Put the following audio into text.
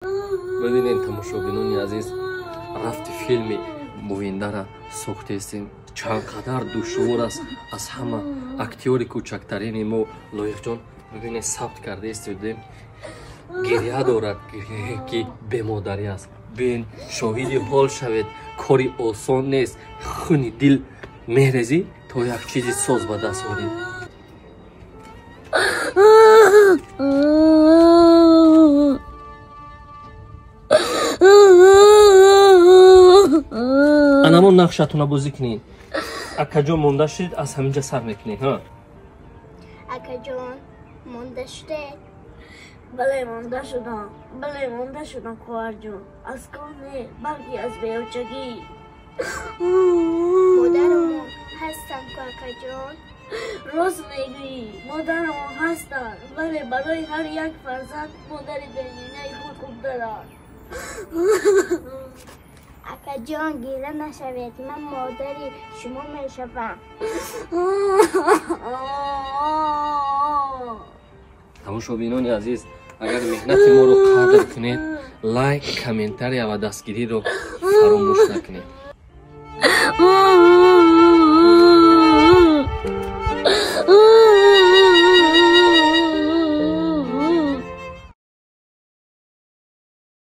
Бибинед, тамошобинони азиз, рафти филми Мувиндара сохтестем. Чанд қадар душвор аст. Аз ҳама актёри кӯчактарини мо Лоиқҷон, бибинед, сабт карда истодем, гиря дорад, гиряе ки бемодарӣ аст. Бин, шоҳиди ҳол шавед. Кори осон нест, хуни дил мерезӣ, то як чизи соз ба даст орӣ. Анамон нақшатона бозӣ кунед. Акаҷон, монда шудед, аз ҳаминҷа сар мекунед. Акаҷон, монда шудед? Бале, монда шудам. Бале, монда шудам, хоҳарҷон, аз кор не, балки аз беочагӣ. Модарамон ҳастанд ку, акаҷон. Рост мегӯӣ, модарамон ҳастанд, вале барои ҳар як фарзанд модари бенинаи худ хубтар аст. Акаҷон, гира нашавед, ман модари шумо мешавам. Тамошобинони азиз, агар меҳнати моро қадр кунед, лайк, комментария ва дастгириро фаромӯш накунед.